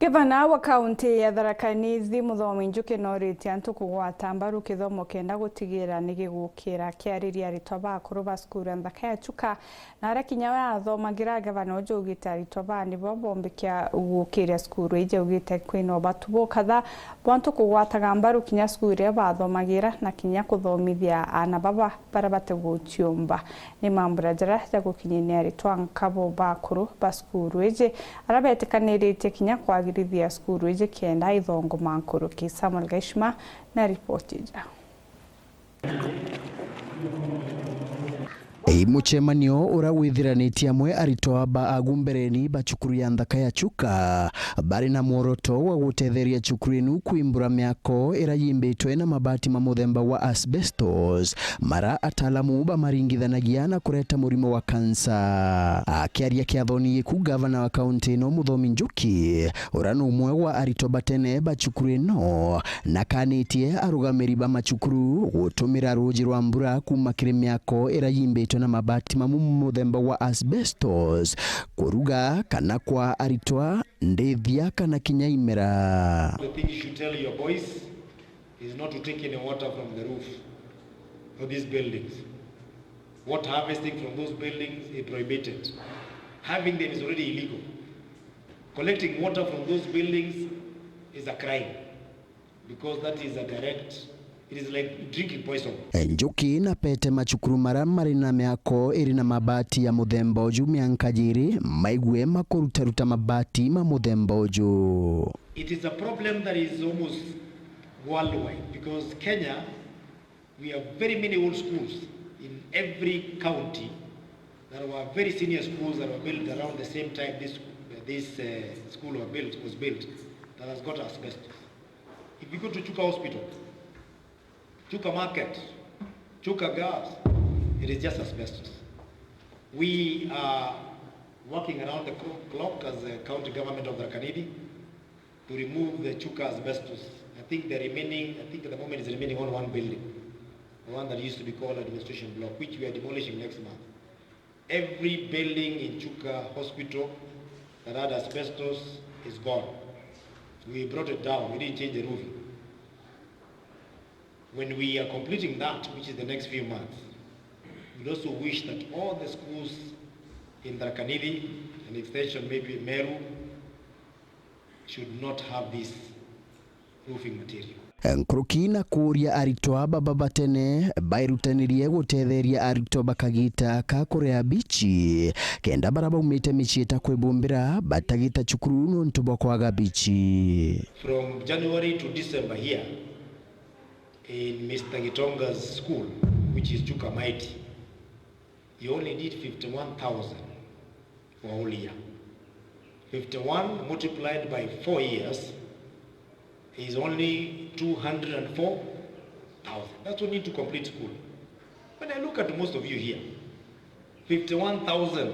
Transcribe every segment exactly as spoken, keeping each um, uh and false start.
Gavana wa kaunti ya Tharaka Nithi, Muthomi Njuki, noritie antu kugwata mbaru kithomo kenda gutigira ni gigukira. Akiariria aritwa bakuru ba cukuru ya nthaka ya Chuka, na aria kinya we athomagira, gavana uju augite aritwa baa nibo bombikia gukiria cukuru iji. Augite kwina ubatu bukatha bwa antu kugwataga mbaru kinya cukuru iria bathomagira na kinya kuthomithia aana baba baria batiguciumba. Ni mambura jaria jagukinyia ni aritwa nkabo bakuru ba cukuru iji, aria betikaniritie kinya kwagirithia cukuru iji kenda ithongoma nkuruki. Samuel Gaishima na ripoti ija. Ii mucemanio uria withiranitie amwe aritwa ba agu mbereni ba cukuru ya nthaka ya Chuka bari na mworoto wa gutetheria cukuru inu kwimbura miako iria yimbitwe na mabati ma muthemba wa asbestos, mara ataalamu bamaringithanagia na kureta murimo wa kansa. Akiaria kiathoni giku, gavana wa kaunti ino Muthomi Njuki, uria ni umwe wa aritwa batene ba cukuru ino, nakanitie arugamiri ba macukuru gutumira ruuji rwa mbura kuuma kiri miako iria yimbitwe na mabati ma mu-, muthemba wa asbestos kuruga kana kwa aritwa ndithia kana kinya imera. The thing you should tell your boys is not to take any water from the roof of these buildings. Water harvesting from those buildings is prohibited. Having them is already illegal. Collecting water from those buildings is a crime, because that is a direct, it is like drinking poison. Njuki napete macukuru maria mari na miako iri na mabati ya muthemba uju mianka jiri maigue makurutaruta mabati ma muthemba uju. It is a problem that is almost worldwide, because Kenya, we have very many old schools in every county that were very senior schools that were built around the same time this, this, uh, school were built, was built, that has got asbestos. If you go to Chuka Hospital, Chuka Market, Chuka Girls, it is just asbestos. We are working around the clo-, clock as a county government of Tharaka Nithi to remove the Chuka asbestos. I think the remaining, I think at the moment is remaining on one building, the one that used to be called administration block, which we are demolishing next month. Every building in Chuka Hospital that had asbestos is gone. We brought it down, we didn't change the roofing. When we are completing that, which is the next few months, we also wish that all the schools in Tharaka Nithi and extension maybe Meru should not have this roofing material. Nkuruki na kuuria aritwa baba batene bairutanirie gutetheria aritwa ba kagita ka kuria bichi, kenda bara baumite micii ta kwibumbira batagita cukuru nontu bwa kwaga bichi. From January to December here in Mister Gitonga's school, which is Chuka Mighty, you only did fifty-one thousand for a whole year. Fifty-one multiplied by four years is only two hundred and four thousand. That's what you need to complete school. When I look at most of you here, fifty-one thousand,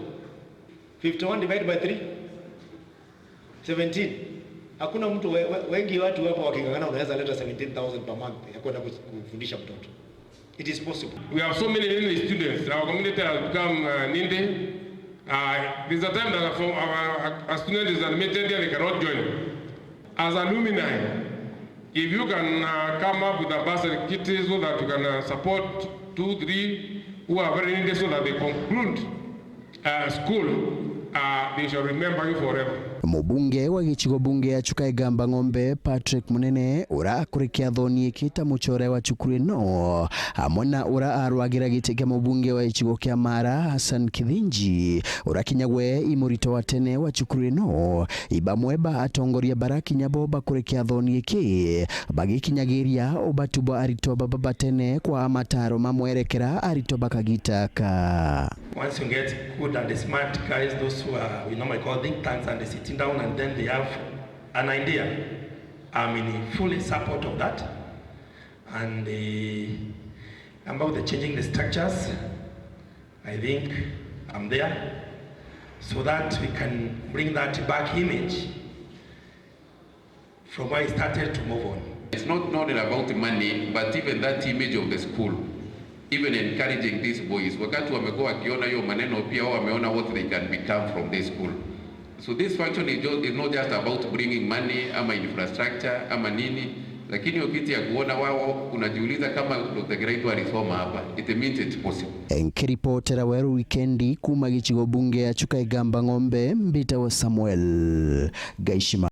fifty-one divided by three, seventeen. Hakuna mtu we-, we-, wengi watu hapa waking'ang'ana unaweza leta seventeen thousand per month ya kwenda kus-, kufundisha mtoto. It is possible. We have so many Nindi students. Our community has become, uh, Nindi. Uh, there's a time that a, fo-, a, a, a student is admitted here, they cannot join. As alumni, if you can, uh, come up with a bursary kit so that you can, uh, support two, three who are very needy so that they conclude uh, school, uh, they shall remember you forever. Mubunge wa gicigo bunge ya Chuka Igamba Ng'ombe, Patrick Munene, ura akurikia thoni iki ta mucore wa cukuru ino, amwe na ura arwagira giti kia mubunge wa gicigo kia Mara, Hassan Kithinji, ura kinya gwe i murito wa tene wa cukuru ino, i bamwe ba atongoria bara kinya bo bakurikia thoni iki, bagikinyagiria ubatu bwa aritwa baba batene kwa mataro ma mwerekera aritwa ba kagita aka. Once you get good and smart guys, those who are, we normally call think tanks, and they sitting down and then they have an idea, I'm in fully support of that. And, uh, about the changing the structures, I think I'm there so that we can bring that back image from where it started to move on. It's not only about money, but even that image of the school, even encouraging these boys. Wakati wamekuwa wakiona hiyo maneno, pia wao wameona what they can become from this school. So this function is, just, is not just about bringing money ama infrastructure ama nini, lakini hiyo kitu ya kuona wao, unajiuliza kama Doctor Kiraitu alisoma hapa, it means it's possible. Nkiripotera Weru Wikendi kuuma gicigo bunge ya Chuka Igamba Ng'ombe, mbitagwa Samuel Gaishima.